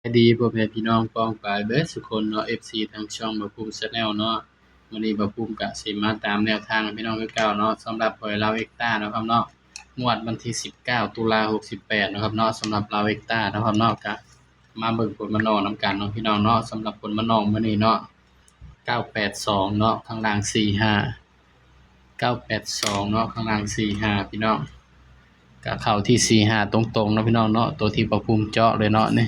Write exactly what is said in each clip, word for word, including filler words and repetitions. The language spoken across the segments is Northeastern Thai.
ดีพ่อแม่พี่น้องป้องปายเบิดสุคนเนาะ เอฟซี ทางช่องบ่าวภูมิ Channel เนาะ มื้อนี้บ่าวภูมิกะสิมาตามแนวทางให้พี่น้องคือเก่าเนาะ สำหรับหวยลาวเอ็กต้าเนาะครับเนาะ งวดวันที่สิบเก้า ตุลา หกสิบแปดเนาะครับเนาะ สำหรับลาวเอ็กต้าเนาะครับเนาะ กะมาเบิ่งผลมันออกนำกันเนาะพี่น้องเนาะ สำหรับผลมันออกมื้อนี้เนาะ เก้าแปดสองเนาะ ข้างล่างสี่ห้า เก้าแปดสองเนาะ ข้างล่างสี่ห้า พี่น้อง กะเข้าที่สี่ห้าตรงๆเนาะพี่น้องเนาะ ตัวที่บ่าวภูมิเจาะเลยเนาะนี่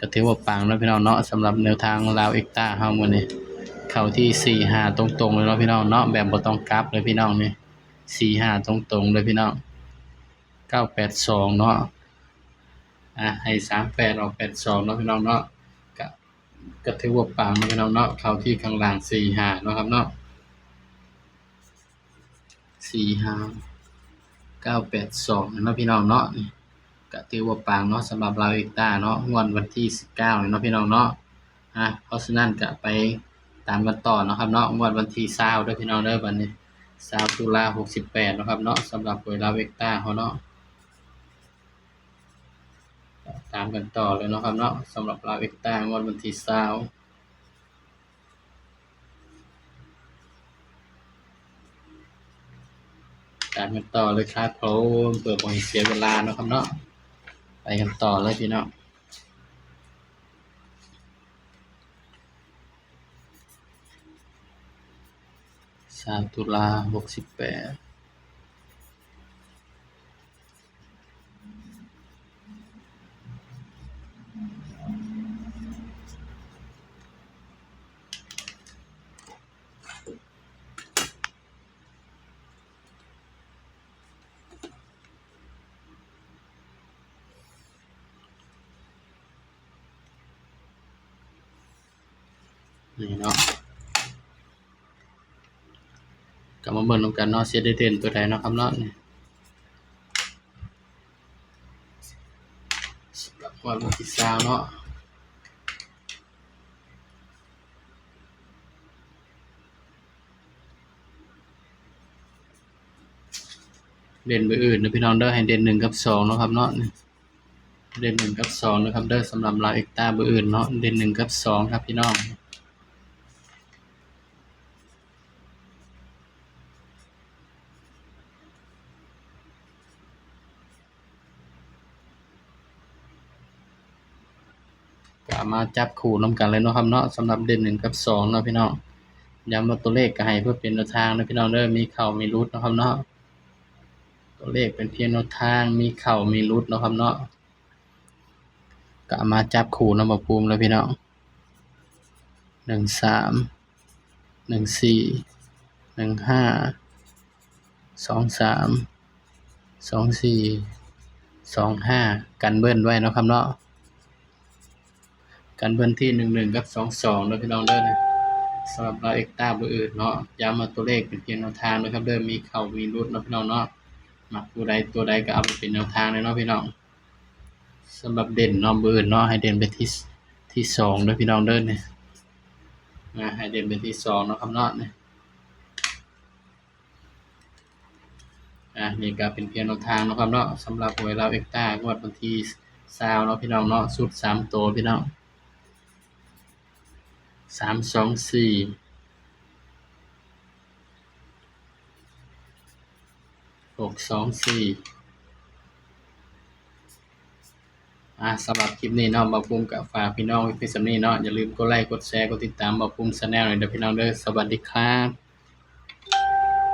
กะถือว่าปังเนาะพี่น้องเนาะ สำหรับแนวทางลาวเอ็กต้าเฮามื้อนี้ เข้าที่สี่ห้าตรงๆเลยเนาะพี่น้องเนาะ แบบบ่ต้องกลับเลยพี่น้องนี่ สี่ห้าตรงๆเลยพี่น้อง เก้าแปดสองเนาะ อ่ะ ให้สามแปดออกแปดสองเนาะพี่น้องเนาะ กะ กะถือว่าปังเนาะพี่น้องเนาะ เข้าที่ข้างล่างสี่ห้าเนาะครับเนาะ สี่ห้า เก้าแปดสองเนาะพี่น้องเนาะ นี่ กะถือว่าปังเนาะ สำหรับลาวเอ็กต้าเนาะ งวดวันที่สิบเก้านี่เนาะพี่น้องเนาะ อ่ะ เพราะฉะนั้นกะไปตามกันต่อเนาะครับเนาะ งวดวันที่ซาวเด้อพี่น้องเด้อ บัดนี้ ซาว ตุลา หกสิบแปดเนาะครับเนาะ สำหรับหวยลาวเอ็กต้าเฮาเนาะ ตามกันต่อเลยเนาะครับเนาะ สำหรับลาวเอ็กต้างวดวันที่ซาว ตามกันต่อเลยครับผม เพื่อบ่ให้เสียเวลาเนาะครับเนาะ ไปกันต่อเลยพี่น้อง ซาว ตุลา หกสิบแปด นี่เนาะ กลับมาเบิ่งนำกันเนาะ สิได้เด่นตัวใดเนาะครับเนาะ นี่ สำหรับงวดวันที่ซาวเนาะ เด่นเบอร์อื่นนะพี่น้องเด้อ ให้เด่นหนึ่งกับสองเนาะครับเนาะ นี่ เด่นหนึ่งกับสองนะครับเด้อ สำหรับลาวเอ็กต้าเบอร์อื่นเนาะ เด่นหนึ่งกับสองครับพี่น้อง กะมาจับคู่นำกันเลยเนาะครับเนาะ สำหรับเด่นหนึ่งกับสองเนาะพี่น้อง ย้ำว่าตัวเลขกะให้เพื่อเป็นแนวทางนะพี่น้องเด้อ มีเข้ามีหลุดเนาะครับเนาะ ตัวเลขเป็นเพียงแนวทาง มีเข้ามีหลุดเนาะครับเนาะ กะมาจับคู่นำบ่าวภูมิเลยพี่น้อง หนึ่งสาม หนึ่งสี่ หนึ่งห้า สองสาม สองสี่ สองห้า กันเบิ้ลไว้เนาะครับเนาะ กันเบิ้ลที่หนึ่งหนึ่งกับสองสองเด้อพี่น้องเด้อ สำหรับลาวเอ็กต้าเบอร์อื่นเนาะ ย้ำว่าตัวเลขเป็นเพียงแนวทางนะครับเด้อ มีเข้ามีหลุดเนาะพี่น้องเนาะ มักตัวใดตัวใดก็เอาไปเป็นแนวทางเลยเนาะพี่น้อง สำหรับเด่นเนาะ เบอร์อื่นเนาะ ให้เด่นไปที่ ที่สองเด้อพี่น้องเด้อ นี่ นะ ให้เด่นไปที่สองเนาะครับเนาะ นี่ อ่ะ นี่ก็เป็นเพียงแนวทางเนาะครับเนาะ สำหรับหวยลาวเอ็กต้างวดวันที่ซาวเนาะพี่น้องเนาะ ชุดสามตัวพี่น้อง สามสองสี่ หกสองสี่ อ่ะ สำหรับคลิปนี้เนาะ บ่าวภูมิก็ฝากพี่น้องไว้เพียงส่ำนี้เนาะ อย่าลืมกดไลค์ กดแชร์ กดติดตามบ่าวภูมิ Channel เลยเด้อพี่น้องเด้อ สวัสดีครับ